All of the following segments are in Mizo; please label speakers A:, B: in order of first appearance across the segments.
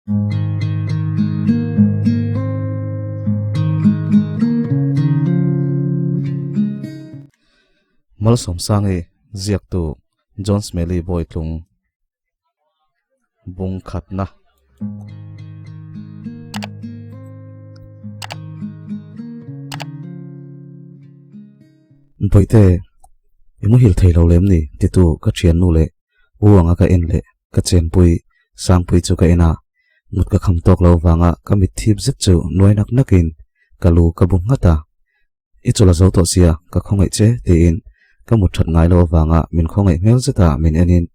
A: Malsawmsangi ziaktu John Smelly Bawitlung bung khatna. Bawihte, i muhil thei lo lem ni titu ka thiannu leh u anga ka en leh ka chenpui Sangpui chu ka en a, mut ka kham tawk lo vanga ka mit thip zet chu nuai nak nakin ka lu ka bu nghat a. I chawlh a zo tawh sia, ka khawngaih che, tiin ka mut that ngai lo avanga min khawngaih hmel zeta min enin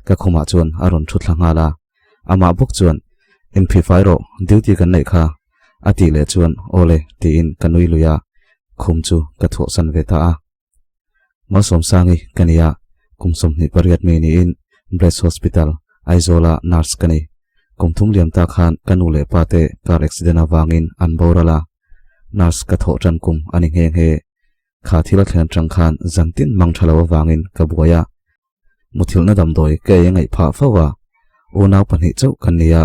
A: ka khumah chuan a rawn thu thla nghal a. Amah bawk chuan, Inphih fai rawh, duty kan neih kha, a tih leh chuan, Aw le, tiin ka nui lui a, khum chu ka thuahsan ve ta a. Malsawmsangi ka ni a, kum 28 mi niin Bless Hospital, Aizawla nurse ka ni. Kum thum liam ta khan ka nu leh pa te car accident avangin an boral a. Nurse ka thawh tan kum a ni nghe nghe. Kha thil a thlen atang khan zan tin mang tha lo avangin ka buai a. Muthilhna damdawi ka ei a ngaih phah fo a, unau pahnih chauh kan ni a.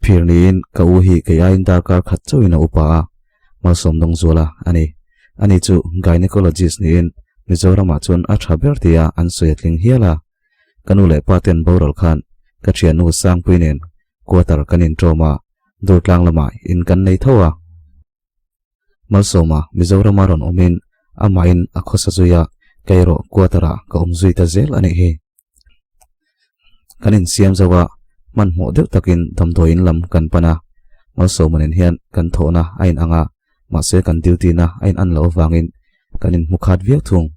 A: Phir niin ka u hi kei aiin darkar khat chauhin a upa a, Malsawm Dawngzuala a ni. Ani chu gynecologist niin Mizoramah chuan a tha ber tia an sawi a tling hial a. Ka nu leh pa ten boral khan ka thiannu Sangpui nen quarter kan inṭawm a, Durtlang lamah in kan nei tho a. Malsawma Mizorama rawn awmin amahin a khawsa zui a, kei erawh quarter-ah ka awm zui ta zel a nih hi. Kan insiam zo a, hmanhmawh deuh takin damdawiin lam kan pan a. Malsawma nen hian kan thawhna a inang a, mahse kan duty-na a inan loh avangin kan inhmu khat viau thung.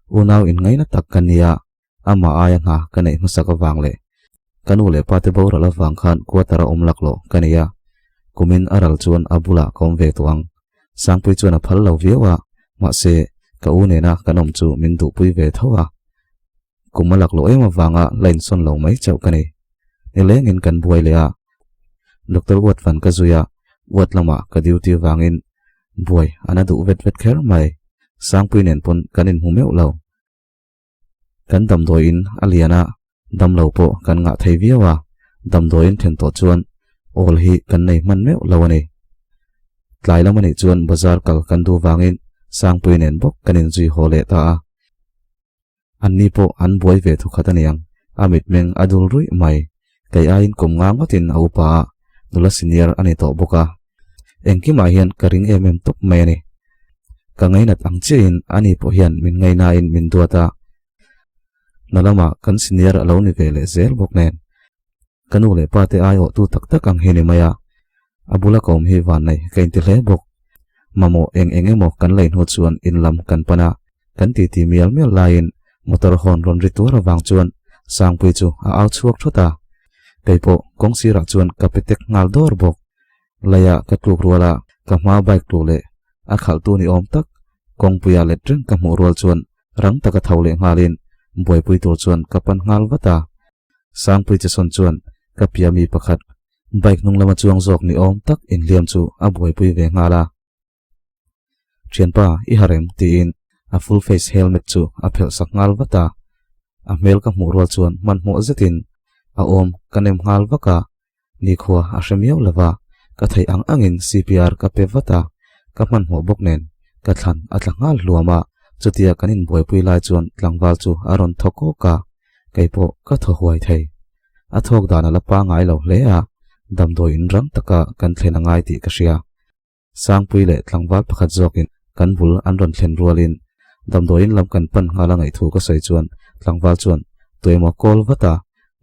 A: Unau inngaina tak kan ni a, Amah aia hna ka neih hmasak avang leh ka nu leh pa te boral avang khan quarter a awm laklawh ka nei a, kumin a ral chuan a bulah ka awm ve tawh ang. Sangpui chuan a phal lo viau a, mahse ka u nena kan awm chu min duhpui ve tho a. Kum a laklawh em avanga la insawn lo mai chauh ka ni. Nilengin kan buai leh a, Doctor Uat van ka zui a, Uat lamah ka duty vangin buai a na duh vet vet kher mai. Sangpui nen pawn kan inhmu meuh lo. Kan damdawiin a lian a, damlo pawh kan ngah thei viau a, damdawiin then tawh chuan awl hi kan nei hman meuh lo a ni. Tlai lam a nih chuan bazar kal kan duh vangin Sangpui nen bawk kan inzui haw leh ta a. Anni pawh an buai ve thukhat a niang, a mitmeng a dul ruih mai. Kei aiin kum nga ngawtin a upa a, nula senior a ni tawh bawk a. Engkimah hian ka ring em em tawp mai a ni. Ka ngainat ang chiahin ani pawh hian min ngainain min duat a. Hna lamah kan senior a lo ni ve leh zel bawk nen. Ka nu leh pa te aiawhtu tak tak ang hi ni mai a. A bula ka awm hi vannei ka inti hle bawk. Mamawh eng eng emaw kan lei hnu chuan in lam kan pan a. Kan titi mial mial laiin motor hawn rawn ri tuar avang chuan Sangpui chu a au chhuak thawt a. Kei pawh kawng sirah chuan ka pe tek nghal dawr bawk. Laia ka tluk ruala ka hma bike tlu leh a khalhtu ni awm tak kawngpuia let reng ka hmuh rual chuan rang taka tho leh nghalin buaipui tur chuan ka pan nghal vat a. Sangpui chesawn chuan ka pia mi pakhat bike hnung lama chuang zawk ni awm tak inhliam chu a buaipui ve nghal a. Thianpa, i harem, tiin a full face helmet chu a phelh sak nghal vat a. A hmel ka hmuh rual chuan hmanhmawh zetin a awm ka nem nghal vak a, nikhua a hre miau lo va, ka theih ang angin CPR ka pe vat a, ka hmanhmawh bawk nen ka thlan a tla nghal hluam a, chutia kan inbuaipui lai chuan tlangval chu a rawn thaw kawk a, kei pawh ka thaw huai thei. A thawk dan a la pangngai lo hle a, damdawi in rang taka kan thlen a ngai tih ka hria. Sangpui leh tlangval pakhat zawkin kan bul an rawn thlen rualin damdawiin lam kan pan nghal a ngaihthu ka sawi chuan tlangval chuan tuemaw kawl vat a,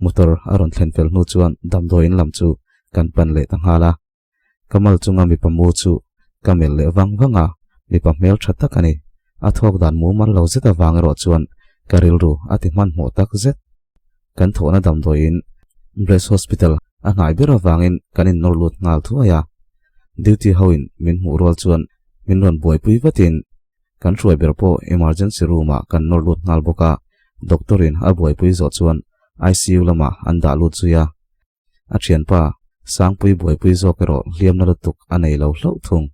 A: motor a rawn thlen fel hnu chuan damdawiin lam chu kan pan leh ta nghal a. Ka mal chunga mipa mu chu ka melh leh vang vang a, mipa hmel tha tak a ni. A thawk dan mumal lo zet avang erawh chuan ka rilru a ti hmanhmawh tak zet. Kan thawhna damdawiin Bless Hospital a hnai ber avangin kan innawr lut nghal thuai a. Duty hoin min hmuh rual chuan min rawn buaipui vatin kan hruai ber pawh emergency room ah kan nawr lut nghal bawk a, doctor in a buaipui zawh chuan ICU lamah an dah lut zui a. A thianpa Sangpui buaipui zawk erawh hliamna lutuk a nei lo hlauh thung.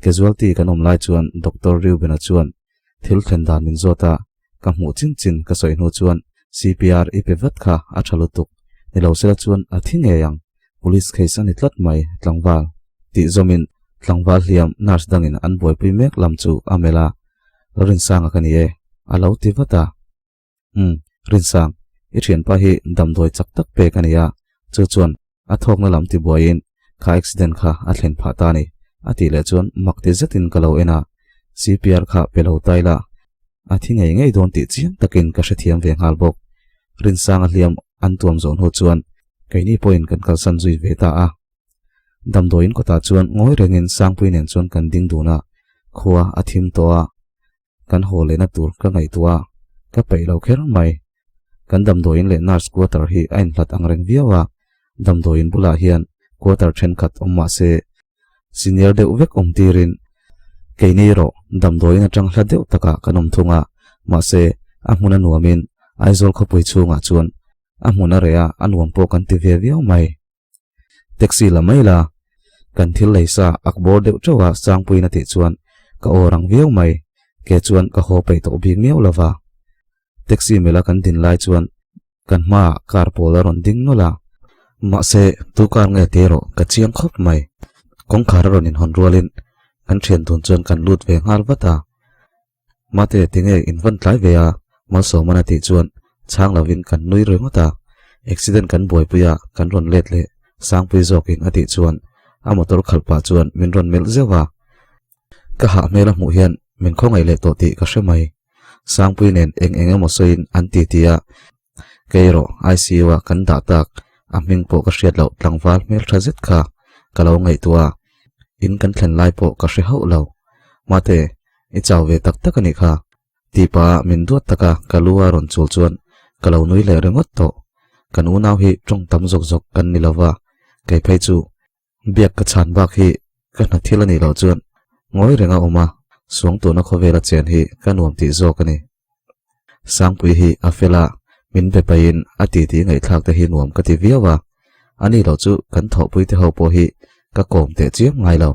A: Casualty kan awm lai chuan Doctor Reuben-a chuan thil thlen dan min zawt a, ka hmuh chin chin ka sawi hnu chuan CPR i pe vat kha a tha lutuk, ni lo sela chuan a thi ngei ang. Police case a ni tlat mai, tlangval tih zawmin tlangval hliam nurse dangin an buaipui mek lam chu a melh a, Rinsanga ka ni e, a lo ti vat a. Umm, Rinsang, i thianpa hi damdawi chak tak pek a ni a, chu chuan a thawkna lam tibuaiin kha accident kha a thlen phah ta a ni, a tih leh chuan mak ti zetin ka lo en a, CPR kha pe lo ta ila, a thi ngei ngei dawn tih chiang takin ka hrethiam ve nghal bawk. Rinsanga hliam an tuam zawh hnu chuan keini pawhin kan kalsan zui ve ta a. Damdawiin kawtah chuan ngawi rengin Sangpui nen chuan kan ding dun a, khua a thim tawh a, kan haw lehna tur ka ngaihtuah a, ka peih lo kher mai. Kan damdawiin leh nurse quarter hi a inhlat ang reng viau a, damdawiin bulah hian quarter thenkhat awm mah se senior deuh vek awm tirin keini erawh damdawiin atang hla deuh takah kan awm thung a, mahse a hmun a nuamin Aizawl khawpui chhungah chuan a hmun a reh a, a nuam pawh kan ti ve viau mai. Taxi la mai la, kan thil lei sa ak bawr deuh teuh a Sangpuiin a tih chuan ka aw rang viau mai, ke chuan ka haw peih tawh bik miau lo va. Taxi mela kan din lai chuan kan hmaah car pawl a rawn ding nawlh a, mahse tu car nge tih erawh ka chiang khawp mai. Kawngkhar a rawn inhawn rualin kan thian dun chuan kan lut ve nghal vat a. Mate, tinge in vawn tlai ve a? Malsawmana tih chuan chhang lovin kan nui ringawt a. Accident kan buaipui a, kan rawn let leh Sangpui zawkin a tih chuan a motor khalh pah chuan min rawn melh zeuh a. Ka hah hmel a hmuh hian min khawngaih leh tawh tih ka hre mai. Sangpui nen eng eng emaw sawiin an ti ti a, kei erawh ICU a kan dah tak a hming pawh ka hriat loh tlangval hmeltha zet kha ka lo ngaihtuah a, in kan thlen lai pawh ka hre hauh lo. Mate, I chau ve tak tak a nih kha, tih pah min duat taka ka lu a rawn chul chuan ka lo nui leh ringawt tawh. Kan unau hi tawng tam zawk zawk kan ni lova, kei phei chu biak ka chhan bak hi ka hna thil a nih loh chuan ngawi reng a awm a, suang tuna khawvela chen hi ka nuam tih zawk a ni. Sangpui hi a fel a, min be pahin a titi ngaihthlak te hi nuam ka ti viau a, a ni loh chu kan thawhpui te ho pawh hi ka kawm teh chiam ngai lo.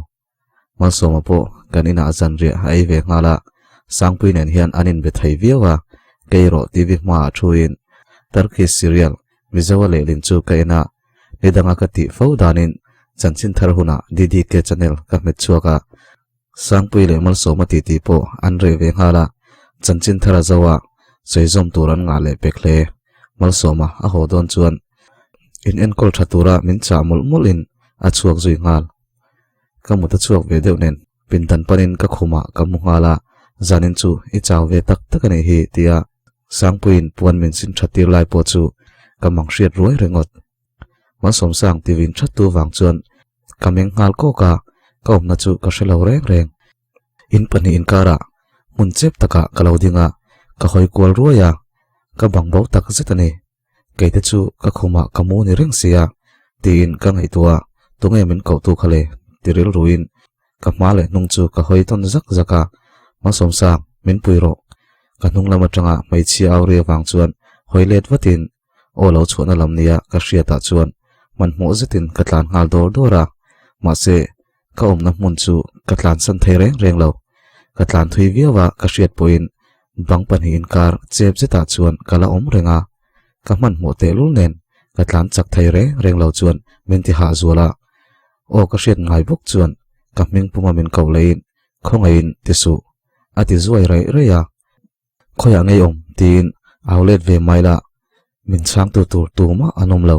A: Malsawma pawh kan inah zanriah a ei ve nghal a, Sangpui nen hian an inbe thei viau a, kei erawh TV hmaah thuin Turkish serial Mizoa lehlin chu ka en a, nidanga ka tih fo danin chanchin thar hunah DDK channel ka hmet chhuak a, Sangpui leh Malsawma titi pawh an reh ve nghal a, chanchin thar a zo a, sawi zawm tur an ngah leh pek hle. Malsawma a haw dawn chuan in enkawl tha tura min chah mawlh mawlhin a chhuak zui nghal. Ka mut a chhuak ve deuh nen pindan panin ka khumah ka mu nghal a, zanin chu i chau ve tak tak a nih hi tia Sangpuiin puan min sin that tir lai pawh chu ka mang hriat ruai ringawt. Malsawmsang ti vin that tu vang chuan ka meng nghal kawk a, ka awmna chu ka hre lo reng reng. In pahnih inkarah hmun chep takah ka lo ding a, ka hawi kual ruai a, ka bang bo tak zet a ni. Keite chu ka khumah ka mu ni reng sia, tiin ka ngaihtuah a, tunge min kohtu kha le? ti rilruin ka hma leh hnung chu ka hawi tawn zak zak a, Malsawmsang, min pui rawh. Ka hnung lam atanga hmeichhia au ri avang chuan hawi let vatin aw lo chhuahna lam nia ka hriatah chuan hmanhmawh zetin ka tlan nghal dawr dawr a, mahse ka awmna hmun chu ka tlansan thei reng reng lo. Ka tlan thui viau a, ka hriat pawhin bang pahnih inkar chep zetah chuan ka la awm reng a. Ka hmanhmawh tehlul nen ka tlan chak thei reng reng lo chuan min ti hah zual a. Aw ka hriat ngai bawk chuan ka hming puma min koh leiin khawngaihin ti suh a ti zuai raih raih a. Khawiah ngei awm tiin au let ve mai la, min chhangtu tur tumah an awm lo.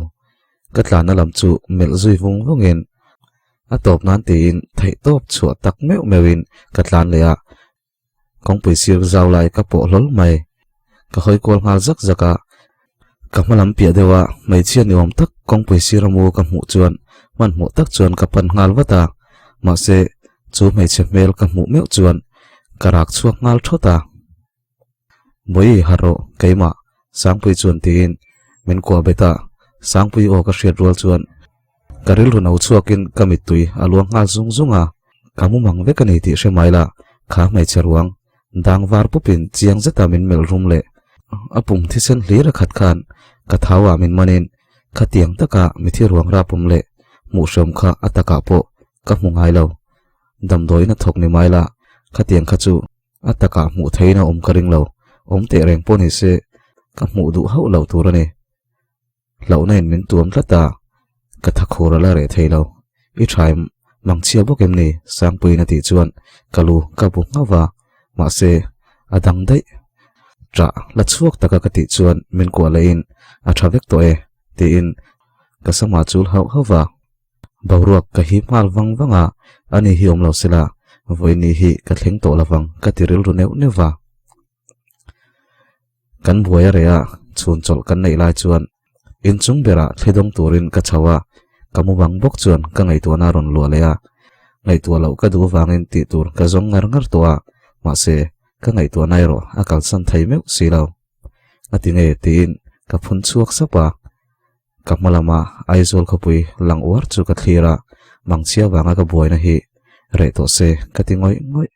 A: Ka tlanna lam chu melh zui vung vungin a tawp nan tiin theih tawp chhuah tak meuh meuhin ka tlan leh a, kawngpui sir zau lai ka pawh hlawl mai. Ka hawi kual nghal zak zak a, ka hma lam piah deuha hmeichhia ni awm tak kawngpui sir a mu ka hmuh chuan hmanhmawh tak chuan ka pan nghal vat a, mahse chu hmeichhe hmel ka hmuh meuh chuan ka rak chhuak nghal thawt a. Bawihi harh rawh keimah Sangpui chuan tiin min kuah bet a, Sangpui aw ka hriat rual chuan ka rilru no chhuakin ka mittui a luang nghal zung zung a, ka mu mang vek a ni tih hre mai la, kha hmeichhe ruang dang var pupin chiang zeta min melh rum leh a pum thisen hlir a khat khan ka thau ah min manin khatiang taka mithi ruang rap awm leh hmuh hreawm kha a takah pawh ka hmu ngai lo. Damdawiin a thawk ni mai la, khatiang kha chu a takah hmuh theihin a awm ka ring lo, awm teh reng pawh ni se ka hmuh duh hauh loh tur a ni. Hlauhna in min tuam tlat a, Ka tha khur a la reh thei lo. I tha em? Mangchhia bawk em ni? Sangpuiin a tih chuan ka lu ka bu nghauh a, mahse a dang daih. Ṭah la chhuak taka ka tih chuan min kuah lehin a ṭha vek tawh e tiin ka samah chul hauh hauh va. Boruak ka hip nghal vang vang a, ani hi awm lo sela vawiin ni hi ka thleng tawh lovang ka ti rilru neuh neuh va. Kan buai a reh a, chhun chawlh kan neih lai chuan inchung berah thli dawng turin ka chho a, ka mu bang bawk chuan ka ngaihtuahna a rawn luah leh a, ngaihtuah loh ka duh avangin tih tur ka zawng ngar ngar tawh a, mahse ka ngaihtuahna erawh a kalsan thei meuh si lo. A ti nge tiin ka phun chhuak sap a, ka hma lama Aizawl khawpui lang uar chu ka thlir a, mangchhia vanga ka buaina hi reh tawh se ka ti ngawih ngawih.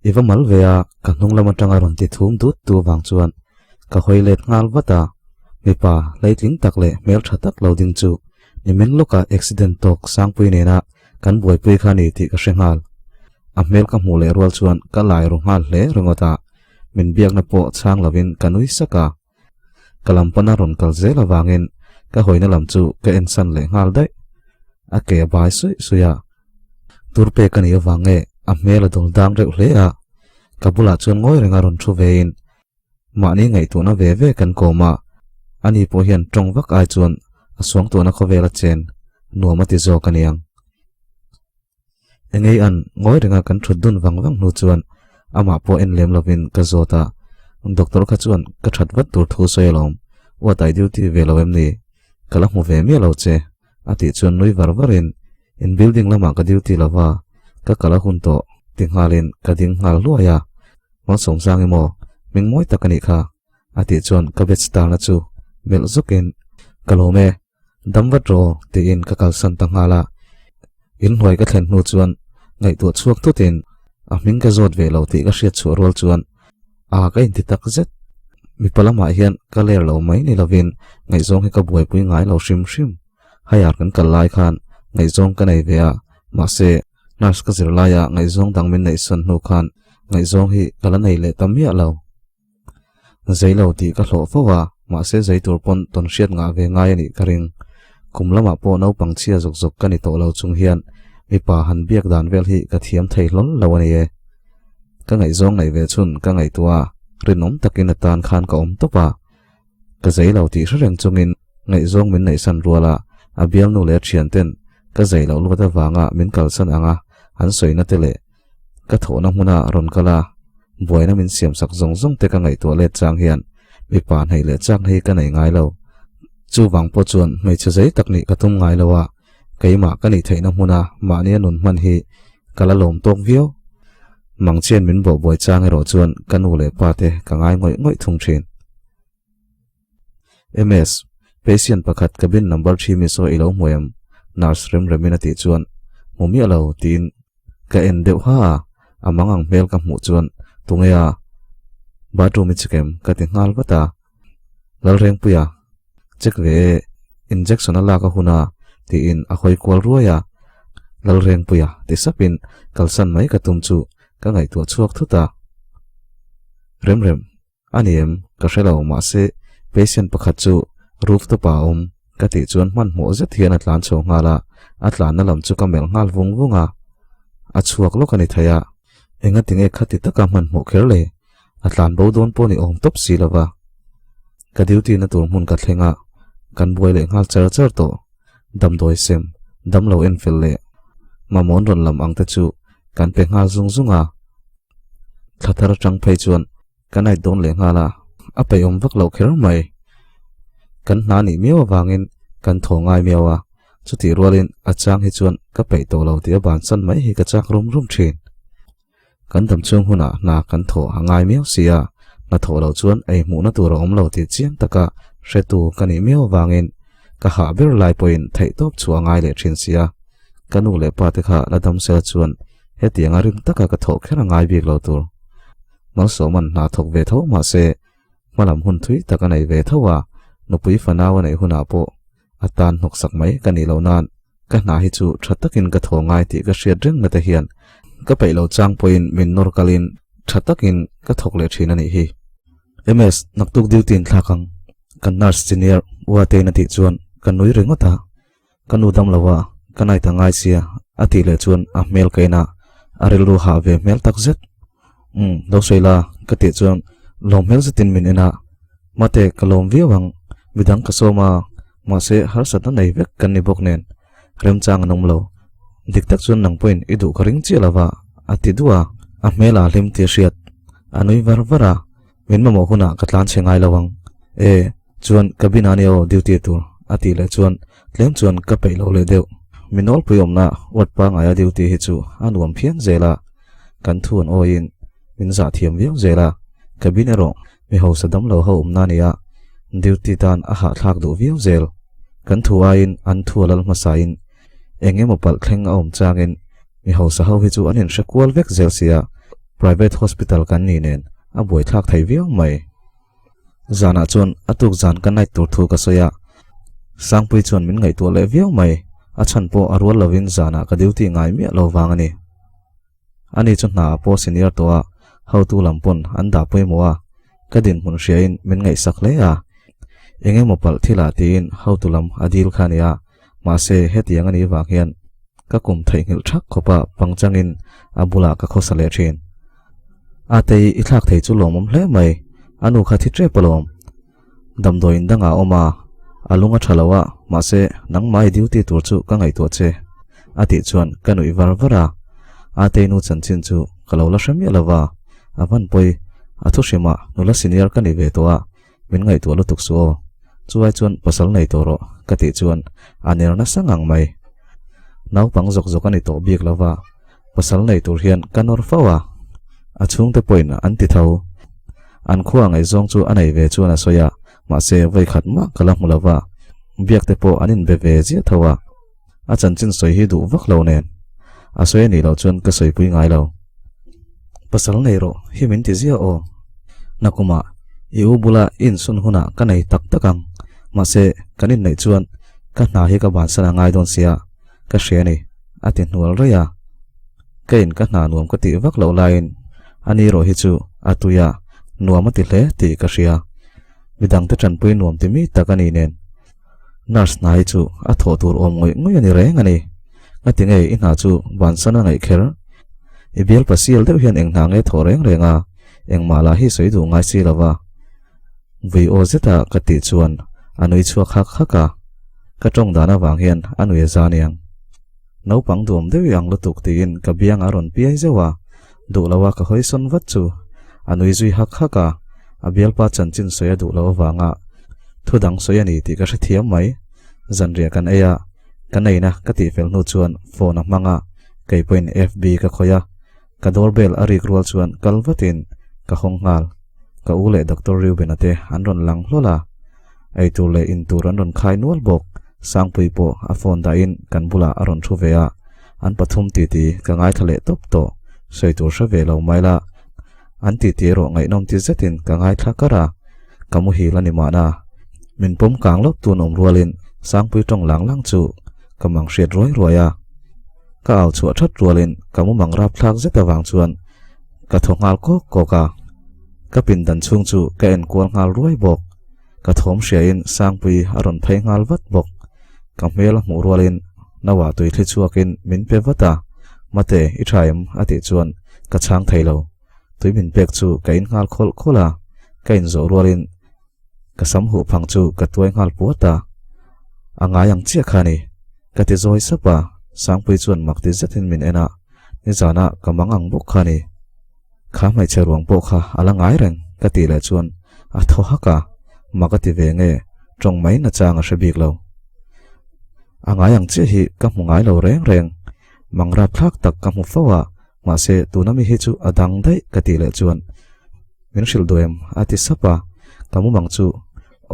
A: I va mal ve a, ka hnung lam atanga rawn ti thum dut tu vang chuan ka hawi let nghal vat a, mipa hleitling tak leh hmeltha tak lo ding chu nimin lawka accident tawk Sangpui nena kan buaipui kha ni tih ka hre nghal. A hmel ka hmuh leh rual chuan ka lai ru nghal hle ringawt a, min biakna pawh chhang lovin ka nui sak a. Ka lam pana rawn kal zel avangin ka hawina lam chu ka ensan leh nghal daih. A ke a bai suih suih a, tur pek a nih avang nge a hmel a dawl dang reuh hle a, ka bulah chuan ngawi renga rawn thu vein mahni ngaihtuahna ve ve kan kawm a, ani pawh hian tawng vak ai chuan a suangtuahna khawvel a chen nuam a ti zawk a niang. Engei an ngawi renga kan thut dun vang vang hnu chuan amah pawh en lem lovin ka zawt a, doctor kha chuan ka that vat tur thu sawi alawm, what I duty ve lo em ni? Ka la hmu ve miah lo che a tih chuan nui var varin in building lamah ka duty lova ka kal a hun tawh ti nghalin ka ding nghal hluai a, Malsawmsang emaw hming mawi tak a nih kha a tih chuan ka batch tarna chu melh zukin ka lawm e. Dam vat rawh tiin ka kalsan ta nghal a, inhnuai ka thlen hnu chuan ngaihtuah chhuak thutin a hming ka zawt ve lo tih ka hriat chhuah rual chuan a ka inti tak zet. Mipa lamah hian ka ler lo mai ni lovin ngaihzawng hi ka buaipui ngai lo hrim hrim. Haiar kan kal lai khan ngaihzawng ka nei ve a, mahse nurse ka zir laia ngaihzawng dang min neihsawn hnu khan ngaihzawng hi ka la nei leh ta miah lo. Zei lo tih ka hlawh fo a, mahse zei tur pawn tawn hriat ngah ve ngai a nih ka ring. Kum lamah pawh naupang chhia zawk zawk ka ni tawh lo chung hian mipa han biak dan vel hi ka thiam thei hlawl lo a ni e. Ka ngaihzawng ngaih ve chhun ka ngaihtuah a, rinawm takin a tan khan ka awm tawp a. Ka zei lo tih hre reng chungin ngaihzawng min neihsan rual a, a bialnu leh a thianten ka zei loh luat avanga min kalsan anga an sawina te leh Ka thawhna hmuna rawn kal a, buaina min siamsak zawng zawng te ka ngaihtuah let chang hian mipa hnaih leh chak hi ka nei ngai lo. Chuvang pawh chuan hmeichhe zei tak nih ka tum ngai lo a, keimah ka nih theihna hmuna mahnia nun hman hi ka la lawm tawk viau. Mangchian min bawhbuai chang erawh chuan ka nu leh pa te ka ngai ngawih ngawih thung thin. MS, Patient pakhat cabin number thi mi saw i lo hmu em? Nurse rem remin a tih chuan, Hmu miah lo, tiin ka en deuh ha a, a mangang hmel ka hmuh chuan, Tunge a? Bathroom i check em? ka ti nghal vat a. Lalrengpuia, Check ve e, injection a lak a hun a, tiin a hawi kual ruai a. Lalrengpuia, ti sapin kalsan mai ka tum chu ka ngaihtuah chhuak thut a. Remrem. A ni em? Ka hre lo, mahse patient pakhat chu rooftop ah a awm ka tih chuan hmanhmawh zet hian a tlan chho nghal a, a tlanna lam chu ka melh nghal vung vung a, a chhuak lawk a ni thei a, engati nge khati taka hmanhmawh kher le? A tlan bo dawn pawh ni awm tawp si lova. Ka duty na tur hmun ka thleng a, kan buai leh nghal char char tawh. Damdawi sem, damlo enfel leh mamawh an rawn lam ang te chu kan pe nghal zung zung a. Thla thar atang phei chuan ka night dawn leh nghal a, a peihawm vak loh kher mai. Kan hna nih miau avangin kan thaw ngai miau a, chutih rualin a chang hi chuan ka peih tawh lo tih a bansan mai hi ka chak rum rum thin. Kan dam chhung hunah hna kan thawh a ngai miau si a, hna thawh loh chuan ei hmuhna tur a awm lo tih chiang taka hretu ka nih miau avangin ka hah ber lai pawhin theihtawp chu a ngai leh thin si a, ka nu leh pa te kha la dam sela chuan Hetianga rim taka ka thawh kher a ngai bik lo tur. Malsawman hna thawk ve tho mahse, hmalam hun thui tak a nei ve tho a, nupui fanau a neih hunah pawh a tan hnawksak mai ka nih loh nan ka hna hi chu tha takin ka thaw ngai tih ka hriat reng na te hian ka peih lo chang pawhin min nawr kalin tha takin ka thawk leh thin a nih hi. MS, naktuk duty in thlak ang, kan nurse senior Uatein a tih chuan ka nui ringawt a. Ka nu dam lo a, ka night a ngai sia a tih leh chuan a hmel ka en a, a rilru hah ve hmel tak zet. Umm, lo sawi la ka tih chuan lawm hmel zetin min en a, Mate ka lawm viau ang, midang ka sawm a, mahse harsatna nei vek kan ni bawk nen remchang an awm lo. Dik tak chuan nang pawhin i duh ka ring chiah lo va a ti duah a, a hmel ah hlim tih a hriat. A nui var var a, Min mamawh hunah ka tlan chhe ngai lo ang. E, chuan cabin ah nia aw duty tur a tih leh chuan tlem chuan ka peih lo leh deuh. Mi nawlpui awmna ward pangaia duty hi chu a nuam phian zel a, kan thu an awiin min zah thiam viau zel a, cabin erawh mi hausa dam lo ho awmna nia duty tan a hahthlak duh viau zel. Kan thu aiin an thu a lal hmasain eng emaw palh thleng a awm changin Mi hausa ho hi chu an inhre kual vek zel sia, private hospital kan ni nen a buaithlak thei viau mai. Zanah chuan a tuk zan ka night tur thu ka sawi a, Sangpui chuan min ngaihtuah leh viau mai, a chhan pawh a rual lovin zanah ka duty ngai miah lo vang a ni. Ani chu hna a pawh senior tawh a, hotu lam pawn an dah pawimawh a, ka dinhmun hriain min ngaihsak hle a, eng emaw palh thilah tiin hotu lam a dil kha a ni a, mahse hetiang a nih vang hian Ka kum theihnghilh thak khawp a pangchangin a bulah ka khawsa leh thin. Atei i thlak thei chu lawmawm hle mai, a nu kha thi tep alawm. Damdawiin dangah a awm a, a lung a tha lo a, mahse nangmah i duty tur chu ka ngaihtuah che a tih chuan ka nuih var var a. Atei nu chanchin chu ka lo la hre miah lo va, a van pawi, a thu hrimah nula senior ka ni ve tawh a, Min ngaihtuah lutuk suh aw. Chuai chuan pasal nei tawh rawh ka tih chuan a ner nasa ngang mai. Naupang zawk zawk a ni tawh bik lova, pasal nei tur hian ka nawr fo a. A chhungte pawhin an ti tho. An khua ngaihzawng chu a nei ve chuan a sawi a, mahse vawikhat mah ka la hmu lova, biak te pawh an inbe ve ziah tho a. A chanchin sawi hi duh vak lo nen. A sawi a nih loh chuan ka sawipui ngai lo. Pasal nei rawh hi min ti ziah aw. Nakumah i u bula i insun hunah ka nei tak tak ang. Mahse, kan inneih chuan ka hna hi ka bansan a ngai dawn sia, ka hria a ni, a ti hnual raih a. Ka in ka hna nuam ka tih vak loh laiin a ni rawh hi chu a tui a, nuam a ti hle tih ka hria. Midangte tanpui nuam ti mi tak a ni nen. Nurse hna hi chu a thawh tur awm ngawih ngawih a ni reng a ni. Ngati nge i hna chu bansan a ngaih kher? I bial pasial deuh hian eng hna nge thawh reng reng a, engmah lah hi sawi duh ngai si lo va. Vui aw zeta ka tih chuan a nui chhuak hak hak a, ka tawng dan avang hian a nui a za niang. Naupang duam deuh i ang lutuk tiin ka biang a rawn piai zeuh a, duh lo a ka hawi sawn vat chu a nui zui hak hak a, a bialpa chanchin sawi a duh loh avanga thu dang sawi a ni tih ka hrethiam mai. Zanriah kan ei a, kan eina ka tih fel hnu chuan phone a hmang a, kei pawhin FB ka khawih a, ka doorbell a rik rual chuan kal vatin ka hawng nghal. Ka u leh Doctor Reuben-a te an rawn lang hlawl a, eitur leh intur an rawn khai nual bawk. Sangpui pawh a phone dahin kan bulah a rawn thu ve a, an pathum titi ka ngaithla leh tawp tawh, sawi tur hre ve lo mai la, an titi erawh ngaihnawm ti zetin ka ngaithla kar a, ka muhil a ni mahna. Min pawm kang lawk tun awm rualin Sangpui tawng lang lang chu ka mang hriat ruai ruai a, ka au chhuah that rualin ka mumang rapthlak zet avang chuan ka thaw nghal kawk kawk a, ka pindan chhung chu ka enkual nghal ruai bawk. Ka thawm hriain Sangpui a rawn phei nghal vat bawk. Ka hmel a hmuh rualin Noah tui thli chhuakin min pe vat a, Mate, i tha em? a tih chuan ka chhang thei lo. Tui min pek chu ka in nghal khawlh khawlh a, ka inzawh rualin ka sam huh phang chu ka tuai nghal puat a. A ngai ang chiah kha a ni, ka ti zawi sap a, Sangpui chuan mak ti zetin min en a, nizanah ka mang ang bawk kha a ni. Kha hmeichhe ruang pawh kha a la ngai reng ka tih leh chuan a thaw hak a, mak a ti ve nge tawng mai nachang a hre bik lo. A ngai ang chiah hi ka hmu ngai lo reng reng, mang rapthlak tak ka hmu fo a, mahse tuna mi hi chu a dang daih ka tih leh chuan min hrilh duh em a ti sap a, ka mumang chu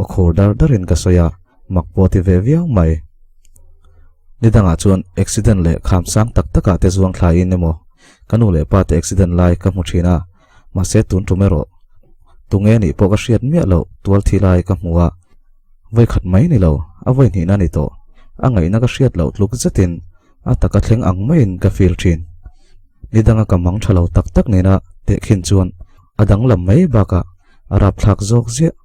A: aw khur dar darin ka sawi a, mak pawh a ti ve viau mai. Ni dangah chuan accident leh kham sang tak takah te zuang thlaiin emaw Ka nu leh pa te accident lai ka hmu thin a, mahse tun tum erawh tunge nih pawh ka hriat miah loh tual thi lai ka hmu a, vawikhat mai ni lo, a vawi hnihna ni tawh, a ngaihna ka hriat loh tluk zetin a taka thleng ang maiin ka feel thin. Ni danga ka mang tha lo tak tak nena tehkhin chuan a danglam mai bakah a rapthlak zawk ziah.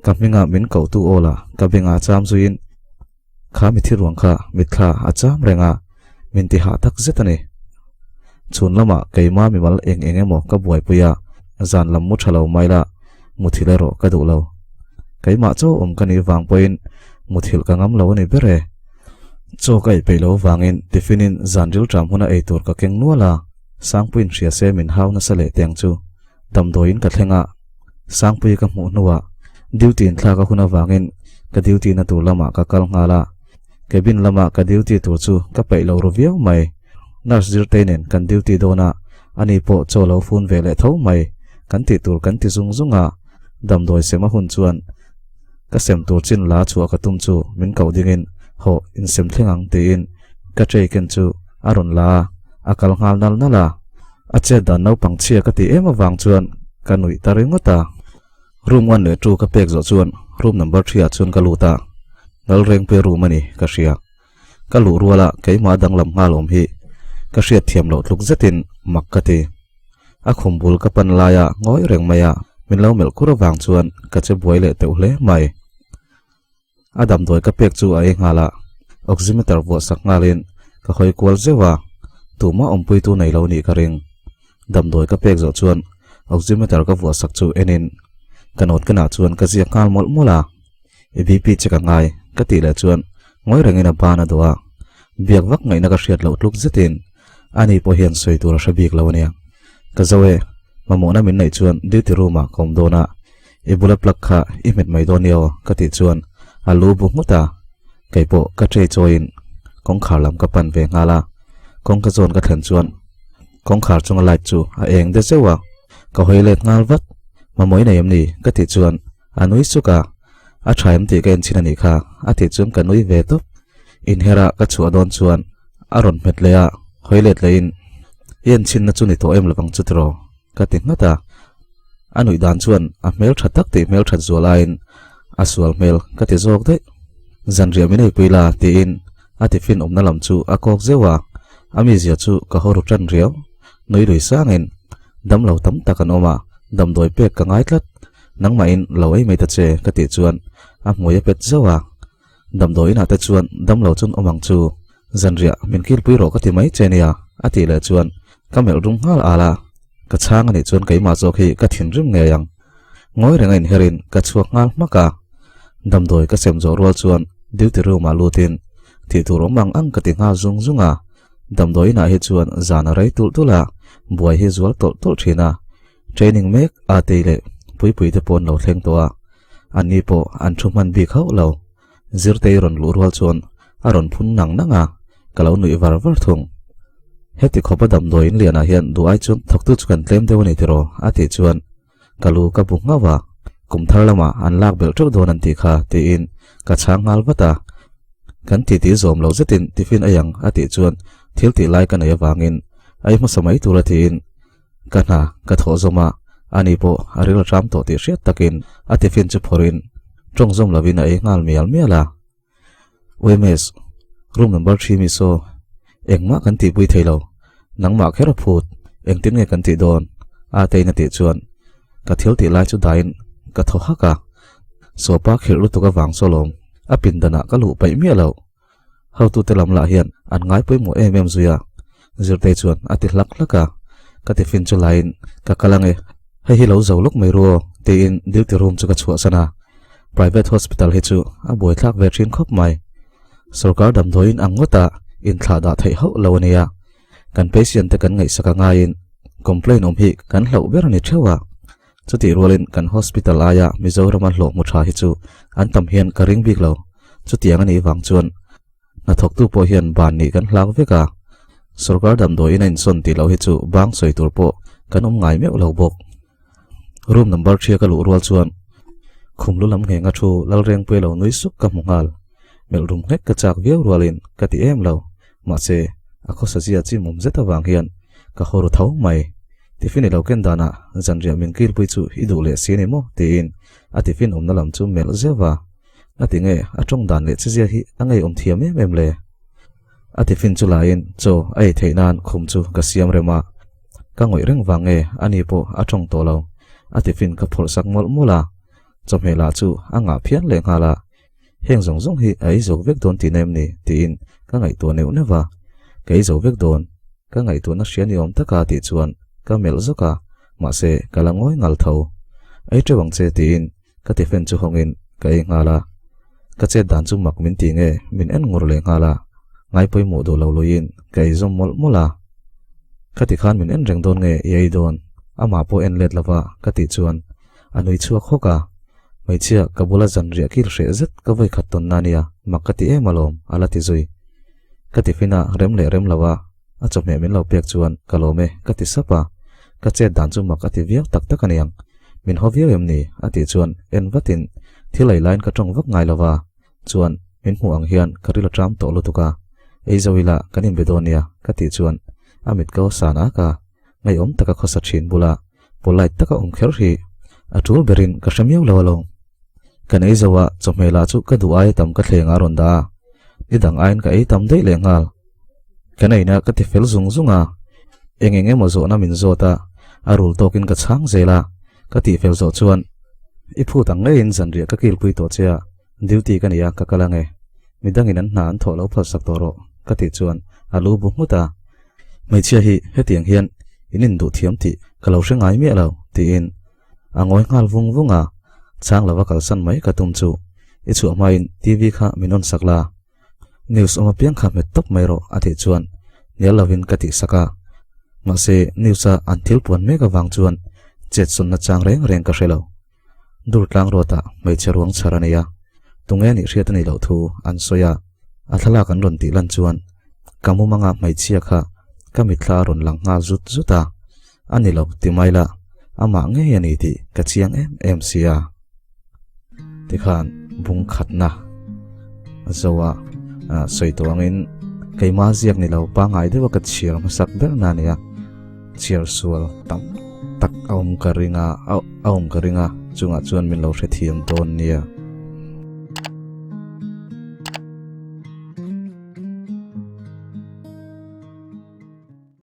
A: Ka hmingah min kohtu aw la ka bengah cham zuiin. Kha mithi ruang kha mitthla a cham reng a, min ti hah tak zet a ni. Chhun lamah keima mimal eng eng emaw ka buaipui a, zan lam mu tha lo mai la, muthilh erawh ka duh lo. Keimah chaw awm ka nih vang pawhin muthilh ka ngam lo a ni ber e. Chaw ka ei peih lo vangin tiffin in zan rilṭam huna ei tur ka keng nual a, Sangpuiin hria se min hau nasa leh teng chu damdawiin ka thleng a, Sangpui ka hmuh hnuah duty in thlak a hun avangin ka duty na tur lamah ka kal nghal a, cabin lama ka duty tur chu ka peih lo ru viau mai. Nurse zirtei nen kan duty dawn a, ani pawh chaw lo fun ve leh tho mai. Kan tih tur kan ti zung zung a, damdawi sem a hun chuan ka sem tur chin la chhuah ka tum chu min koh dingin hawh insem thleng ang tiin ka tray ken chu a rawn la a, a kal nghal nal nal a. A chet dan naupang chhia ka tih em avang chuan ka nuih ta ringawt a. Room one leh two ka pek zawh chuan room number three ah chuan ka lut a, Lalrengpuia room a ni ka hria. Ka luh ruala keimah danglam nghal awm hi ka hriat thiam loh tluk zetin mak ka ti. A khum bul ka pan laia ngawi reng mai a, min lo melh kur avang chuan ka che buai leh teuh hle mai. A damdawi ka pek chu a ei nghal a, oximeter vuah sak nghalin ka hawi kual zeuh a, tumah awmpuitu nei lo nih ka ring. Damdawi ka pek zawh chuan oximeter ka vuah sak chu enin ka note kenah chuan ka ziak nghal mawlh mawlh a, I BP che ka ngai ka tih leh chuan ngawi rengin a ban a duh a, biak vak ngaihna ka hriat loh tluk zetin ani pawh hian sawi tur a hre bik lo ania. Ka zo e, mamawhna min neih chuan duty room ah ka awm dawn a, I bula plug kha i hmet mai dawn nia ka tih chuan a lu bu nghut a, kei pawh ka tray chawiin kawngkhar lam ka pan ve nghal a, kawngka zawn ka thlen chuan kawngkhar chunga light chu a eng de zeuh a, ka hawi let nghal vat, Mamawh i nei em ni? ka tih chuan a nui suk a, A tha em tih ka en chhin a nih kha a tih chuan ka nui ve tawp, inherah ka chhuah dawn chuan a rawn hmet leh a, hawi let lehin I en chhinna chu ni tawh em lovang chu tiraw? Ka ti nghat a, a nuih dan chuan a hmel tha tak tih hmel that zual aiin a sual hmel ka ti zawk daih. Zanriah min eipui la tiin a tiffin awmna lam chu a kawk zeuh a, a mizia chu ka haw ru tan riau. Nui lui sangin damlo tam tak an awm a, damdawi pek ka ngai tlat, nangmahin lo ei mai ta che ka tih chuan a hmui a pet zauh a. Damdawi inah te chuan damlo chun awm ang chu, zanriah min kilpui rawh ka ti mai che nia a tih leh chuan ka melh rum nghal al a, ka chhang anih chuan keimah zawk hi ka thinrim ngei ang. Ngawi reng a inherin ka chhuak nghal hmak a, damdawi ka sem zawh rual chuan duty room ah lutin tih tur awm ang ang ka ti nghal zung zung a, damdawi inah hi chuan zan a rei tulh tulh a, buai hi zual tawlh tawlh thin a, training mek a tei leh puipui te pawh an lo thleng tawh a. Anni pawh an thu hman bik hauh lo. Zirtei rawn luh rual chuan a rawn phun nang nang a, ka lo nuih var var thung. Heti khawpa damdawiin lianah hian duh ai chuan thawktu chu kan tlem deuh a ni tiraw? a tih chuan ka lu ka bu nghauh a, kum thar lamah an lak belh teuh dawn an tih kha tiin ka chhang nghal vat a. Kan titi zawm lo zetin tiffin ei ang a tih chuan thil tih lai ka nei avangin ei hmasa mai tura tiin Ka hna ka thawh zawm a, ani pawh a ril ram tawh tih hriat takin a tiffin chu phawrhin tawng zawm lovin a ei nghal mial mial a. UMS, room number thi mi saw, engmah kan tihpui thei lo, nangmah kher a phut, engtin nge kan tih dawn? a tein a tih chuan ka thil tih lai chu dahin ka thaw hak a, sawpa khirh lutuk avang saw lawm a pindanah ka luh paih miah loh. Hotute lam lah hian an ngai pawimawh em em zui a, Zirtei chuan a ti hlak hlak a, ka tiffin chu laiin ka kal ange, hei hi lo zo lawk mai ru aw tiin duty room chu ka chhuahsan a, private hospital hi chu a buaithlak ve thin khawp mai. Sorkar damdawiin ang ngawta inthlah dah theih hauh lo a nia, kan patient te kan ngaihsak a ngaiin complain awm hi kan hlauh ber a ni theuh a, Chutih rualin kan hospital aia Mizorama hlawh hmu tha hi chu an tam hian ka ring bik lo. Chutiang a nih vang chuan hnathawktu pawh hian ban nih kan hlak vek a, sorkar damdawiin a insawn tih loh hi chu bang sawi tur pawh kan awm ngai meuh lo bawk. Room number thia ka luh rual chuan khum lu lam nghenga thu Lalrengpuia lo nui suk ka hmu nghal. Melh rum nghek ka chak viau rualin ka ti em lo. Mahse, a khawsa zia chimawm zet avang hian ka haw ru tho mai. Tiffin i lo ken danah zanriah min kilpui chu i duh leh si a ni maw? tiin a tiffin awmna lam chu melh zeuh a. A ti nge a tawng dan leh chizia hi a ngeiawm thiam em em le? A tiffin chu laiin chaw a ei theih nan khum chu ka siam rem a. Ka ngawih reng vang nge ani pawh a tawng tawh lo. A tiffin ka phawrh sak mawlh mawlh a. Chawhmeh lah chu a ngah phian leh nghal a. Heng zawng zawng hi a ei zo vek dawn tihna em ni? tiin ka ngaihtuah neuh neuh va. Ka ei zo vek dawn. Ka ngaihtuahna hria ni awm taka tih chuan ka melh zawk a, mahse ka la ngawi ngal tho. Ei teuh ang che tiin ka tifen chu hawngin ka ei nghal a. Ka chet dan chu mak min ti nge min en ngur leh nghal a, ngai pawimawh duh lo luiin ka ei zawm mawlh mawlh a. Ka ti khan min en reng dawn nge i ei dawn? Amah pawh en let lova ka tih chuan a nui chhuak hawk a. Hmeichhia, ka bula zanriah kil hreh zet ka vawi khat tawn na nia, mak ka ti em alawm, a la ti zui. Ka tiffin a rem leh rem lo a, a chawhmeh min lo pek chuan ka lawm e, ka ti sap a. Ka chet dan chu mak a ti viau tak tak aniang. Min haw viau em ni? a tih chuan en vatin thil ei laiin ka tawng vak ngai lo va, chuan min hmuh ang hian ka ril a ṭam tawh lutuk a, ei zo ila kan inbe dawn nia, ka tih chuan a mit ko san ak a, ngaihawm taka khawsa ṭhin bula polite taka awm kher hi a ṭul berin ka hre miau lo alawm. Kan ei zo a, chawhmeh lah chu ka duh aia tam ka thleng a rawn dah a, ni dang aiin ka ei tam daih leh nghal. Kan eina ka ti fel zung zung a, eng eng emaw zawhna min zawt a, a rul tawkin ka chhang zel a, ka tih fel zawh chuan i phut ang ngeiin zanriah ka kilpui tawh che a, duty ka ni a, ka kal ang e. Midangin an hna an thawh lo phalsak tawh rawh, ka tih chuan a lu bu nghut a. Hmeichhia hi hetiang hian in induh thiam tih ka lo hre ngai miah lo, tiin a ngawi nghal vung vung a, chhang lova kalsan mai ka tum chu i chhuah hmain TV kha min on sak la, news awm apiang kha hmet tawp mai rawh a tih chuan hnial lovin ka tih sak a, mahse news a an thil puan mek avang chuan chetsawnna chang reng reng ka hre lo. Dur tlang ruatah hmeichhe ruang chhar a nei a, tunge nih hriat a nih loh thu an sawi a, a thlalak an rawn tih lan chuan ka mumanga hmeichhia kha ka mitthla a rawn lang nghal zut zut a, a ni lo ti mai la, amah ngei a ni tih ka chiang em em si a. Tikhan bung khatna zoa sawi tawh angin keimah ziak ni lo pangngai deuha ka chhiar hmasak ber na a ni a. Chhiar sual tam tak a awm ka ring a, a awm ka ring a, chungah chuan min lo hrethiam dawn nia.